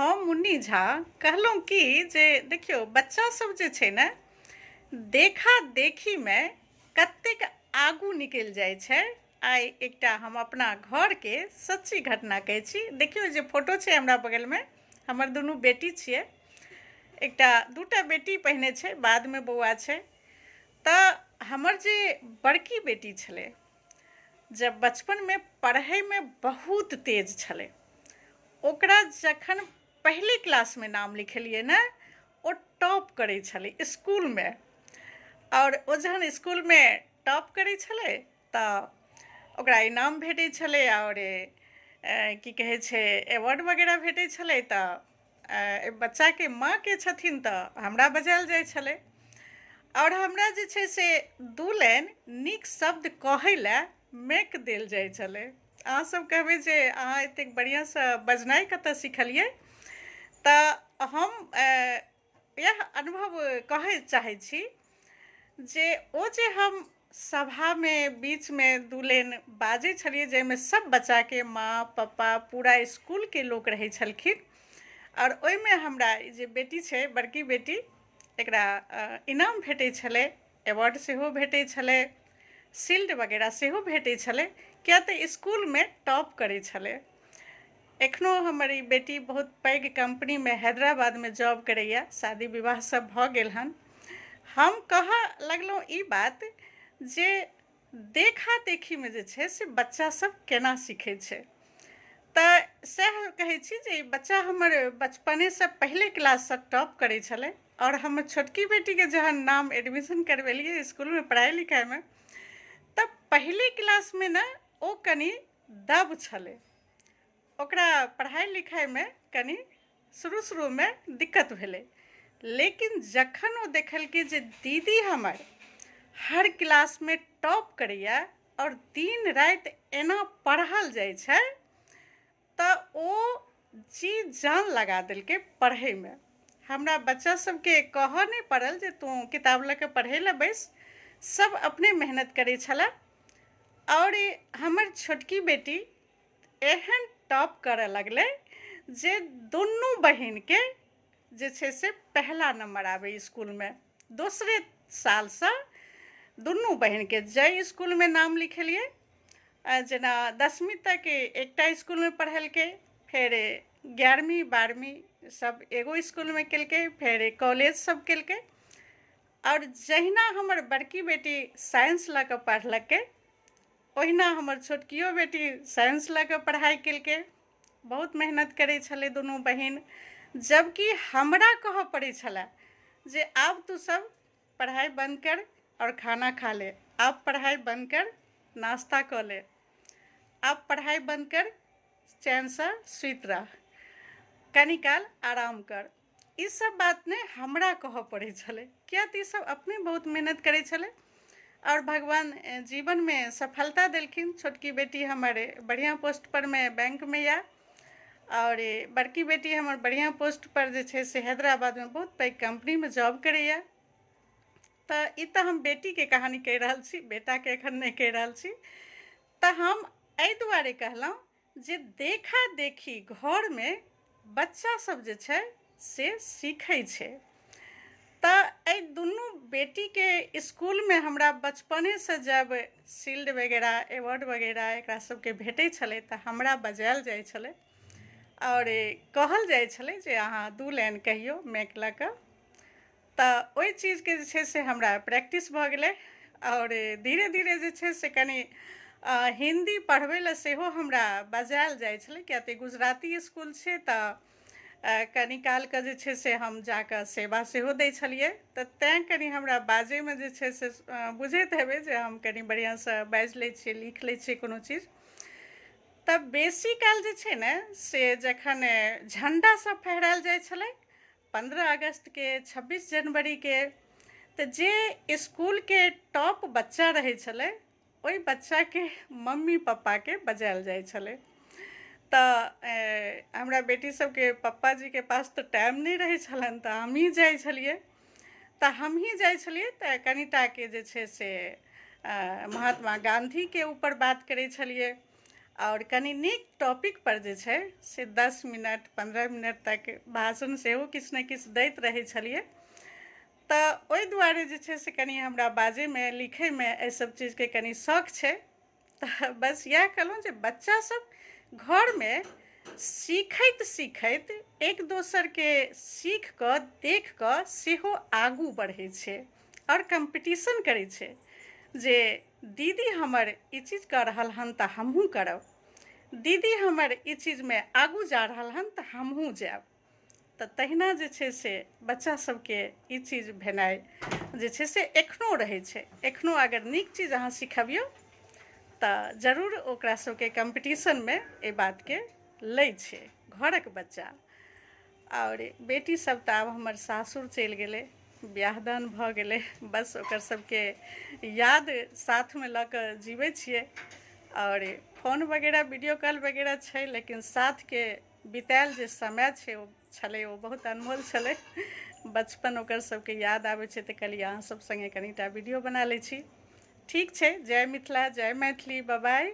हम मुन्नी झा कहलहुँ कि जे देखियौ बच्चा सब जे छै ने देखा देखीमे कतेक आगू निकलि जाइ छै। आइ एकटा हम अपना घरके सच्ची घटना कहै छी। देखियौ जे फोटो छै हमरा बगलमे, हमर दुनू बेटी छियै, एकटा दूटा बेटी पहिने छै, बादमे बौआ छै। तऽ हमर जे बड़की बेटी छलै, जब बचपनमे पढ़ैमे बहुत तेज छलै, ओकरा जखन पहिले क्लासमे नाम लिखेलियै ने, ओ टॉप करै छलै इसकुलमे। आओर ओ जहन इसकुलमे टॉप करै छलै तऽ ओकरा इनाम भेटै छलै आओर की कहै छै अवार्ड वगैरह भेटै छलै। तऽ बच्चाके माँके छथिन तऽ हमरा बजायल जाइ छलै आओर हमरा जे छै से दू लाइन नीक शब्द कहै लए मेक देल जाइ छलै। अहाँ सब कहबै जे अहाँ एतेक बढ़िआँसँ बजनाइ कतऽ सिखलियै? तऽ हम इएह अनुभव कहै चाहै छी जे ओ जे हम सभामे बीचमे दू लाइन बाजै छलियै, जाहिमे सब बच्चाके माँ पप्पा पूरा इसकुलके लोक रहै छलखिन, आओर ओहिमे हमरा ई जे बेटी छै बड़की बेटी, एकरा इनाम भेटै छलै, अवार्ड सेहो भेटै छलै, शील्ड वगैरह सेहो भेटै छलै, किया तऽ इसकुलमे टॉप करै छलै। एखनो हमर ई बेटी बहुत पैघ कम्पनीमे हैदराबादमे जॉब करैए, शादी विवाह सब भऽ गेल हन। हम कहऽ लगलहुँ ई बात जे देखा देखीमे जे छै से बच्चा सब केना सीखै छै। तऽ सएह कहै छी जे ई बच्चा हमर बचपनेसँ पहिले क्लाससँ टॉप करै छलै। आओर हमर छोटकी बेटीके जहन नाम एडमिशन करबेलियै इसकुलमे पढ़ाइ लिखाइमे, तऽ पहिले क्लासमे ने ओ कनि दब छलै, ओकरा पढ़ाइ लिखाइमे कनि शुरू शुरूमे दिक्कत भेलै। लेकिन जखन ओ देखलकै जे दीदी हमर हर क्लासमे टॉप करैए आओर दिन राति एना पढ़ल जाइ छै, तऽ ओ जी जान लगा देलकै पढ़ैमे। हमरा बच्चा सबके कहऽ नहि पड़ल जे तू किताब लऽ कऽ पढ़ै लए बैस, सब अपने मेहनत करै छलै। आओर हमर छोटकी बेटी एहन टॉप करऽ लगलै जे दुनू बहिनके जे छै से पहला नम्बर आबै इसकुलमे। दोसरे सालसँ दुनू बहिनके जाहि इसकुलमे नाम लिखेलियै, जेना 10वीं तक एकटा इसकुलमे पढ़ेलकै, फेर 11वीं 12वीं सब एगो इसकुलमे केलकै, फेर कॉलेज सब केलकै। आओर जहिना हमर बड़की बेटी साइंस लऽ कऽ पढ़लकै, ओहिना हमर छोटकियो बेटी साइंस लऽ कऽ पढ़ाइ केलकै। बहुत मेहनत करै छलै दुनू बहिन, जबकि हमरा कहऽ पड़ै छलै जे आब तू सब पढ़ाइ बन्द कर आओर खाना खा ले, आब पढ़ाइ बन्द कर नाश्ता कऽ ले, आब पढ़ाइ बन्द कर चैनसँ सुति रह, कनी काल आराम कर। ई सब बात ने हमरा कहऽ पड़ै छलै, किया तऽ ई सब अपने बहुत मेहनत करै छलै। आओर भगवान जीवनमे सफलता देलखिन। छोटकी बेटी हमर बढ़िआँ पोस्टपरमे बैंकमे यऽ, आओर बड़की बेटी हमर बढ़िआँ पोस्टपर जे छै से हैदराबादमे बहुत पैघ कम्पनीमे जॉब करैए। तऽ ई तऽ हम बेटीके कहानी कहि रहल छी, बेटाके एखन नहि कहि रहल छी। तऽ हम एहि दुआरे कहलहुँ जे देखा देखी घरमे बच्चा सब जे छै से सीखै छै। तऽ एहि दुनू बेटीके इसकुलमे हमरा बचपनेसँ जब शील्ड वगैरह अवार्ड वगैरह एकरा सबके भेटै छलै, तऽ हमरा बजायल जाइ छलै आओर कहल जाइ छलै जे अहाँ दू लाइन कहियौ माइक लऽ कऽ। तऽ ओहि चीजके जे छै से हमरा प्रैक्टिस भऽ गेलै। आओर धीरे धीरे जे छै से कनि हिन्दी पढ़बै लए सेहो हमरा बजायल जाइ छलै, किया तऽ गुजराती इसकुल छै। तऽ कनि कालके जे छै से हम जाकऽ सेवा सेहो दै छलियै, तऽ तैँ कनि हमरा बाजैमे जे छै से बुझैत हेबै जे हम कनि बढ़िआँसँ बाजि लै छियै, लिख लै छियै कोनो चीज। तऽ बेसी काल जे छै ने से जखन झण्डा सब फहरायल जाइ छलै 15 अगस्तके, 26 जनवरीके, तऽ जे इसकुलके टॉप बच्चा रहै छलै, ओहि बच्चाके मम्मी पप्पाके बजायल जाइ छलै। तऽ हमरा बेटी सबके पप्पाजीके पास तऽ टाइम नहि रहै छलनि, तऽ हमही जाइ छलियै। तऽ हमही जाइ छलियै तऽ कनिटाके जे छै से महात्मा गाँधीके ऊपर बात करै छलियै आओर कनि नीक टॉपिकपर जे छै से 10 मिनट 15 मिनट तक भाषण सेहो किछु ने किछु दैत रहै छलियै। तऽ ओहि दुआरे जे छै से कनि हमरा बाजैमे लिखैमे एहि सब चीजके कनि शौक छै। तऽ बस इएह कहलहुँ जे बच्चा सब घरमे सीखैत सीखैत एक दोसरके सीख कऽ देख कऽ सेहो आगू बढ़ै छै आओर कम्पीटिशन करै छै जे दीदी हमर ई चीज कऽ रहल हन तऽ हमहूँ करब, दीदी हमर ई चीजमे आगू जा रहल हन तऽ हमहूँ जायब। तऽ तहिना जे छै से बच्चा सबके ई चीज भेनाइ जे छै से एखनो रहै छै। एखनो अगर नीक चीज अहाँ सिखबियौ तऽ जरूर ओकरा सबके कम्पीटिशनमे एहि बातके लै छै घरक बच्चा। आओर बेटी सब तऽ आब हमर सासुर चलि गेलै, बियाह दान भऽ गेलै, बस ओकर सबके याद साथमे लऽ कऽ जीबै छियै। आओर फोन वगैरह वीडियो कॉल वगैरह छै, लेकिन साथके बितायल जे समय छै ओ छलै, ओ बहुत अनमोल छलै। बचपन ओकर सबके याद आबै छै तऽ कहलियै अहाँ सब सङ्गे कनिटा वीडियो बना लै छी। ठीक छै, जय मिथिला, जय मैथिली, बाय।